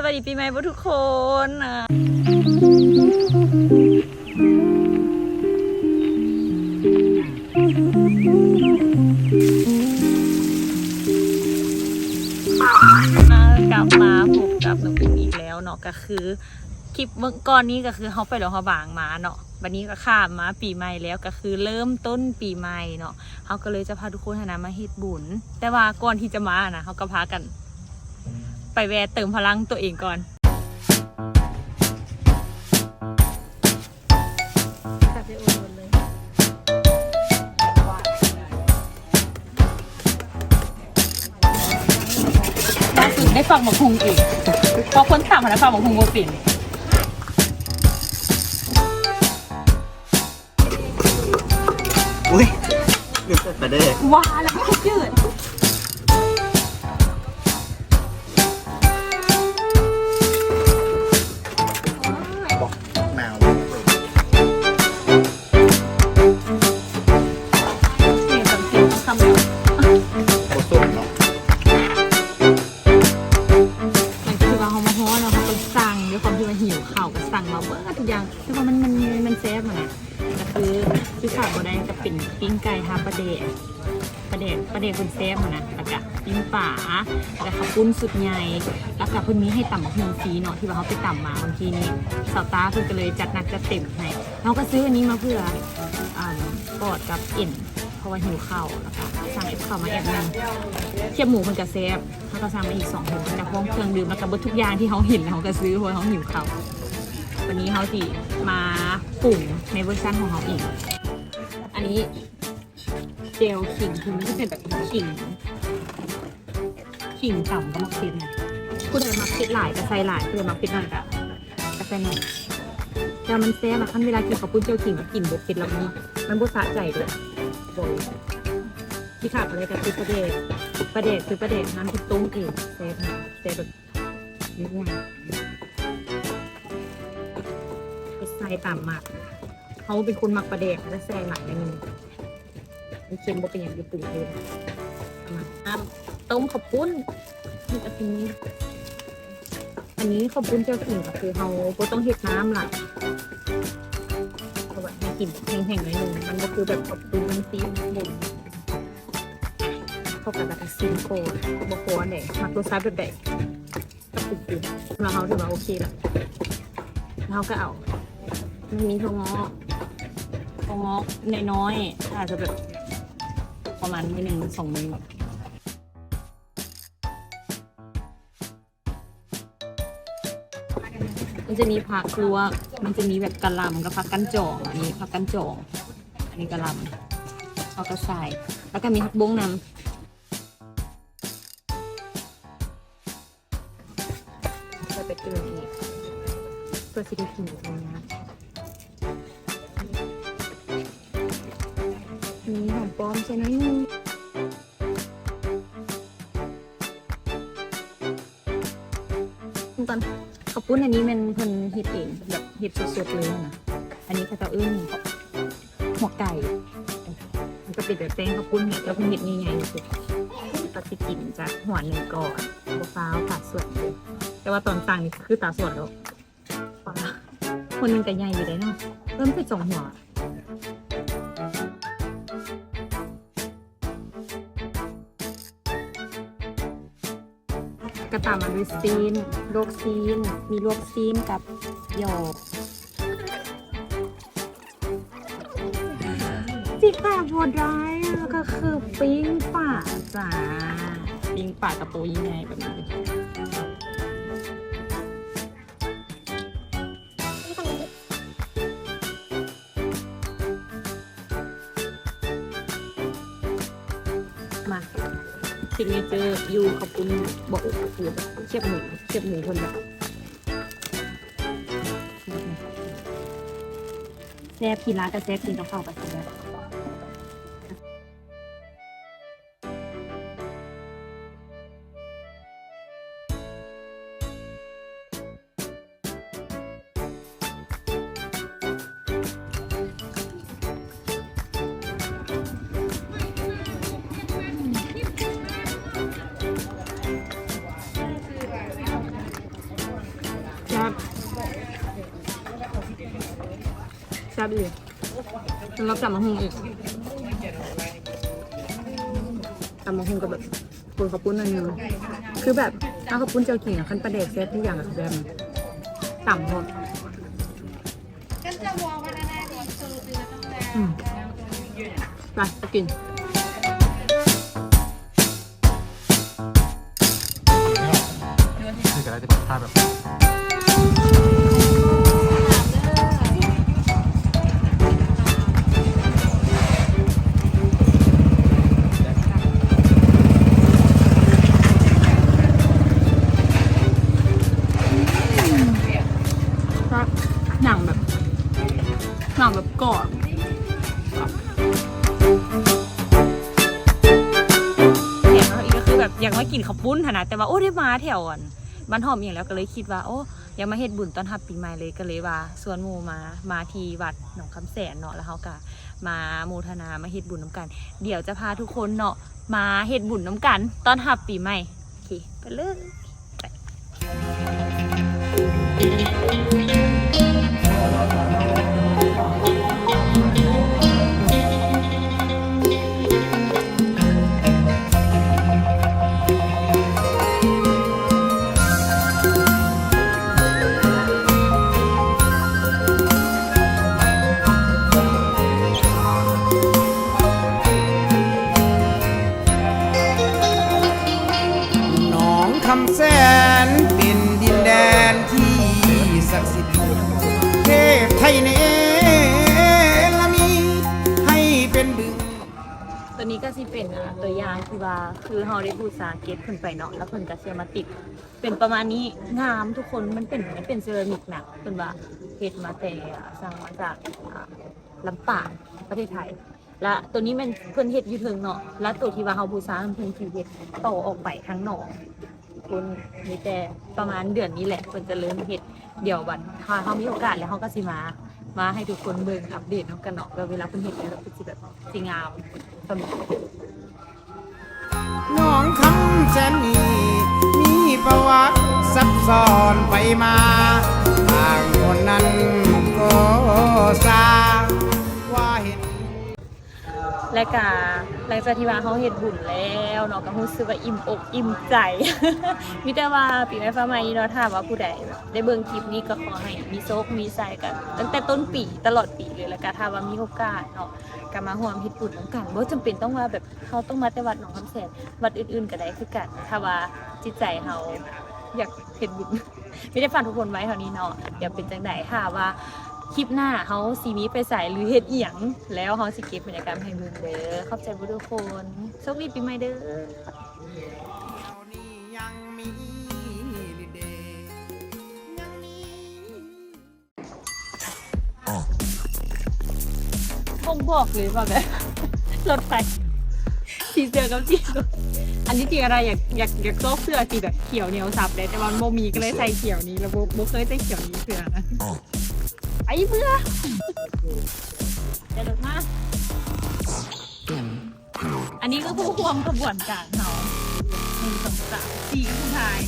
ສະບາຍດີປີໃໝ່ເບິດທຸກຄົນ ກັບມາພົບກັບນ້ອງປິງອີກແລ້ວເນາະ ກະຄື ຄລິບເມື່ອກ່ອນນີ້ກໍຄືເຮົາໄປຫຼວງພະບາງມາເນາະ, ບັດນີ້ກໍຂ້າມມາປີໃໝ່ແລ້ວ ກໍຄືເລີ່ມຕົ້ນປີໃໝ່ເນາະ, ເຮົາກໍເລີຍຈະພາທຸກຄົນຫັ້ນນະມາເຮັດບຸນ. ແຕ່ວ່າກ່ອນທີ່ຈະມານະ ເຮົາກໍພາກັນໄປແວ່ເຕີມພະລັງຕົວເອງກ່ອນ. ໄດ້ຝັກໝາກຫຸ່ງອີກ ເພາະຄົນຕຳຫັ້ນນະ ຝັກໝາກຫຸ່ງບໍ່ເປັນ. ອຸ້ຍ ລືມໃສ່ປາແດກ. ວ່າແລ້ວຄືຈືດ. ໜາວ ເສຍງສຳເພັນຄຳດຽວ ບໍ່ສົມເນາະ. ຫຼັງຈາກທີ່ວ່າເຮົາມາຮອດເນາະ ເຮົາກໍສັ່ງ ດ້ວຍຄວາມທີ່ວ່າຫິວເຂົ້າ ກໍສັ່ງມາເບິດທຸກຢ່າງ ຄືວ່າມັນ ມັນ ມັນແຊບຫັ້ນນະ. ກໍຄືທີ່ຂາດບໍ່ໄດ້ກໍເປັນປີ້ງໄກ່ທາປາແດກ ປາແດກ ປາແດກເພິ່ນແຊບຫັ້ນນະ, ແລ້ວກະປີ້ງປາ ແລ້ວກະເຂົ້າປຸ້ນຊຸດໃຫຍ່ ແລ້ວກະເພິ່ນມີໃຫ້ຕຳບັກຫຸ່ງຟຣີເນາະ ທີ່ວ່າເຮົາໄປຕຳມາມື້ກີ້ນີ້. ສາວຕ້າເພິ່ນກໍເລີຍຈັດໜັກຈັດເຕັມໃຫ້. ເຮົາກໍຊື້ອັນນີ້ມາເພື່ອ ອາ ກອດກັບເອັນ ເພາະວ່າຫິວເຂົ້າ ແລ້ວກະສັ່ງເອັນເຂົ້າມາແອບໜຶ່ງ. ແຄບໝູເພິ່ນກະແຊບ. ເຮົາກໍສັ່ງມາອີກສອງໂຮງ ແລ້ວກະພ້ອມເຄື່ອງດື່ມ ແລ້ວກະເບິດທຸກຢ່າງທີ່ເຮົາເຫັນ ເຮົາກໍຊື້ ເພາະວ່າເຮົາຫິວເຂົ້າ. ວັນນີ້ເຮົາຊິມາປຸງໃນເວີຊັນຂອງເຮົາເອງ. ອັນນີ້ແຈ່ວຂີງ ຄືມັນຈະເປັນແບບຂີງ ຂີງຕຳກັບໝາກເຜັດນະ. ຜູ້ໃດມັກເຜັດຫຼາຍກໍໃສ່ຫຼາຍ ຜູ້ໃດມັກເຜັດໜ້ອຍກໍ ກໍໃສ່ໜ້ອຍ. ແຕ່ມັນແຊບນະ ຄັນເວລາກິນເຂົ້າປຸ້ນແຈ່ວຂີງ ກິນບໍ່ເຜັດແລ້ວມັນ ມັນບໍ່ສະໃຈເດ້ ບອກເລີຍ. ທີ່ຂາດບໍ່ໄດ້ກໍຄືປາແດກ ປາແດກຄືປາແດກນ້ຳທີ່ຕົ້ມເອງ ແຊບນະ ແຊບແບບ ນີ້ຫວານ ກໍໃສ່ຕາມມັກ. ເຮົາເປັນຄົນມັກປາແດກ ແລ້ວໃສ່ຫຼາຍໜ້ອຍໜຶ່ງ. ມັນເຄັມບໍ່ເປັນຫຍັງ ຢູ່ກຸງເທບ. ເອົາມາ ນ້ຳຕົ້ມເຂົ້າປຸ້ນ ນີ້ກໍຊິມີ ອັນນີ້ເຂົ້າປຸ້ນແຈ່ວຂີງ ກໍຄືເຮົາບໍ່ຕ້ອງເຮັດນ້ຳຫຼາຍ ເອົາໄວ້ໃຫ້ກິນແຫ້ງໆໜ້ອຍໜຶ່ງ. ມັນບໍ່ຄືແບບເຂົ້າປຸ້ນທີ່ບົ່ນ. ເຂົ້າກັນ ແລ້ວກໍຊີມໂຄນ ບໍ່ໂຄນເດ້ ມັກລົດຊາດແບບໃດ ກັບປຸ້ນໆ ສຳລັບເຮົາຖືວ່າໂອເຄລະ. ເຮົາກໍເອົາ ມັນມີຖົ່ວງອກ ຖົ່ວງອກນ້ອຍໆ ອາດຈະແບບປະມານໜ້ອຍໜຶ່ງ ສອງໜ້ອຍ. ມັນຈະມີຜັກລວກ ມັນຈະມີແບບກະຫຼ່ຳກັບຜັກກັນຈອງ. ອັນນີ້ຜັກກັນຈອງ ອັນນີ້ກະຫຼ່ຳ ເຮົາກໍໃສ່ ແລ້ວກໍມີຜັກບົ້ງນຳ. ໃສ່ໄປຕື່ມອີກ ເພື່ອຊິໄດ້ກິນງ່າຍໆ. ມີຫອມປ້ອມໃສ່ໜ້ອຍໜຶ່ງ. ຕອນເຂົ້າປຸ້ນອັນນີ້ແມ່ນເພິ່ນເຮັດເອງ ແບບເຮັດສົດໆເລີຍນະ. ອັນນີ້ເຂົາເຈົ້າເອີ້ນ ຫົວໄກ່ ມັນກໍເປັນແບບແປ້ງເຂົ້າປຸ້ນແຫຼະ ແຕ່ເພິ່ນເຮັດໃຫຍ່ໆ ສຸດ. ກໍຊິກິນຈາກຫົວໜຶ່ງກ່ອນ ບໍ່ຟ້າວຕາສວນເລີຍ. ແຕ່ວ່າຕອນຕັ້ງນີ້ຄືຕາສວນແລ້ວ ຫົວໜຶ່ງກໍໃຫຍ່ຢູ່ເດ້ເນາະ ເພີ່ມເປັນສອງຫົວ. ກໍຕາມມາດ້ວຍຊີ້ນ ລວກຊີ້ນ ມີລວກຊີ້ນກັບຢໍ ທີ່ຂາດບໍ່ໄດ້ກໍຄືປີ້ງປາຈ້າ ປີ້ງປາກະໂຕໃຫຍ່ໆແບບນີ້. ມາ ຊິກເນເຈີຢູ່ເຂົ້າປຸ້ນບໍ່ ແຄບໝູ ແຄບໝູເພິ່ນແບບແຊບ ກິນລາວກໍແຊບ ກິນກັບເຂົ້າກໍແຊບ. ແ ແຊບ ແຊບອີ່ຫຼີ. ແລ້ວກໍຕຳບັກຫຸ່ງອີກ ຕຳບັກຫຸ່ງກັບແບບ ປົນເຂົ້າປຸ້ນໜ້ອຍໜຶ່ງ ຄືແບບ ເອົາເຂົ້າປຸ້ນເຈົ້າກິນອະ ຄັນປາແດກແຊບທຸກຢ່າງກໍຄືແຊບ ຕຳໂລດ. ອືມ ໄປ ໄປກິນ. ນີ້ກໍໄດ້ແຕ່ພາບແບບ ໜັງແບບ ໜັງແບບກອບ ແຖມເຮົາອີກກໍຄືແບບຢາກມາກິນເຂົ້າປຸ້ນຫັ້ນນະ ແຕ່ວ່າ ໂອ້ ໄດ້ມາແຖວອັນບ້ານຫ້ອມອີ່ຫຍັງແລ້ວ ກໍເລີຍຄິດວ່າ ໂອ້ ຢາກມາເຮັດບຸນຕ້ອນຮັບປີໃໝ່ເລີຍ ກໍເລີຍວ່າຊວນໝູ່ມາ ມາທີ່ວັດໜອງຄຳແສນເນາະ ແລ້ວເຮົາກໍມາໂມທະນາ ມາເຮັດບຸນນຳກັນ. ດຽວຈະພາທຸກຄົນເນາະ ມາເຮັດບຸນນຳກັນ ຕ້ອນຮັບປີໃໝ່. ໂອເຄ ໄປເລີຍ. ໜອງຄຳແສນເປັນດິນແດນທີ່ສັກສິດ ເທບໄທເນລະມີ ໃຫ້ເປັນບຶງ. ຕົວນີ້ກໍຊິເປັນ ອາ ຕົວຢ່າງທີ່ວ່າ ຄືເຮົາໄດ້ບູຊາເກັບຂຶ້ນໄປເນາະ ແລ້ວເພິ່ນກໍຊິເອົາມາຕິດ ເປັນປະມານນີ້ ງາມທຸກຄົນ. ມັນເປັນ ມັນເປັນເຊີຣາມິກນະ ເພິ່ນວ່າເຮັດມາແຕ່ ອາ ສັ່ງມາຈາກ ອາ ລຳປາງ ປະເທດໄທ. ລະໂຕນີ້ແມ່ນເພິ່ນເຮັດຢູ່ເທິງເນາະ ລະໂຕທີ່ວ່າເຮົາບູຊາຫັ້ນ ເພິ່ນຊິເຮັດຕໍ່ອອກໄປທາງນອກພຸ້ນ. ມີແຕ່ປະມານເດືອນນີ້ແຫຼະ ເພິ່ນຈະເລີ່ມເຮັດ. ດຽວບັດຖ້າເຮົາມີໂອກາດແລ້ວ ເຮົາກໍຊິມາ ມາໃຫ້ທຸກຄົນເບິ່ງ ອັບເດດນຳກັນເນາະ ວ່າເວລາເພິ່ນເຮັດແລ້ວ ເພິ່ນຊິແບບ ຊິງາມສ່ຳໃດ. ໜອງຄຳແສນນີ້ ມີປະຫວັດຊັບຊ້ອນໄປມາ ບາງຄົນນັ້ນກໍຊາວ່າເຫັນ. ແລະກະຫຼັງຈາກທີ່ວ່າເຮົາເຮັດບຸນແລ້ວເນາະ ກະຮູ້ສຶກວ່າອີ່ມອົກອີ່ມໃຈ. ມີແຕ່ວ່າປີໃໝ່ຟ້າໃໝ່ນີ້ເນາະ ຖ້າວ່າຜູ້ໃດແບບໄດ້ເບິ່ງຄລິບນີ້ ກໍຂໍໃຫ້ມີໂຊກມີໄຊກັນຕັ້ງແຕ່ຕົ້ນປີຕະຫຼອດປີເລີຍ. ແລະກະຖ້າວ່າມີໂອກາດເນາະ ກໍມາຮ່ວມເຮັດບຸນນຳກັນ ບໍ່ຈຳເປັນຕ້ອງວ່າແບບ ເຮົາຕ້ອງມາແຕ່ວັດໜອງຄຳແສນ ວັດອື່ນໆກໍໄດ້ຄືກັນ ຖ້າວ່າຈິດໃຈເຮົາຢາກເຮັດບຸນ. ມີແຕ່ຝາກທຸກຄົນໄວ້ເທົ່ານີ້ເນາະ. ດຽວເປັນຈັ່ງໃດ ຖ້າວ່າຄລິບໜ້າເຮົາຊິມີໄປໃສ ຫຼື ເຮັດອີ່ຫຍັງ ແລ້ວເຮົາຊິເກັບບັນຍາກາດໃຫ້ເບິ່ງເດີ. ຂອບໃຈເບິດທຸກຄົນ ໂຊກດີປີໃໝ່ເດີ. ບົ່ງບອກເລີຍວ່າແບບ ລົດໄຟ ສີເສືອກັບສີ ອັນທີ່ຈິງອະນາຢາກ ຢາກ ຢາກຊອກເສື້ອທີ່ແບບຂຽວໜຽວສັບເດ້ ແຕ່ວ່າມັນບໍ່ມີ ກໍເລີຍໃສ່ຂຽວນີ້ ແລ້ວບໍ່ ບໍ່ເຄີຍໃສ່ຂຽວນີ້ເທື່ອນະ. ໄປເມືອ ຈະລົງມາ. ອັນນີ້ກໍຄືຮ່ວມຂະບວນການເຮົາ ໜຶ່ງ ສອງ ສາມ ສີ່ ຜູ້ຊາຍ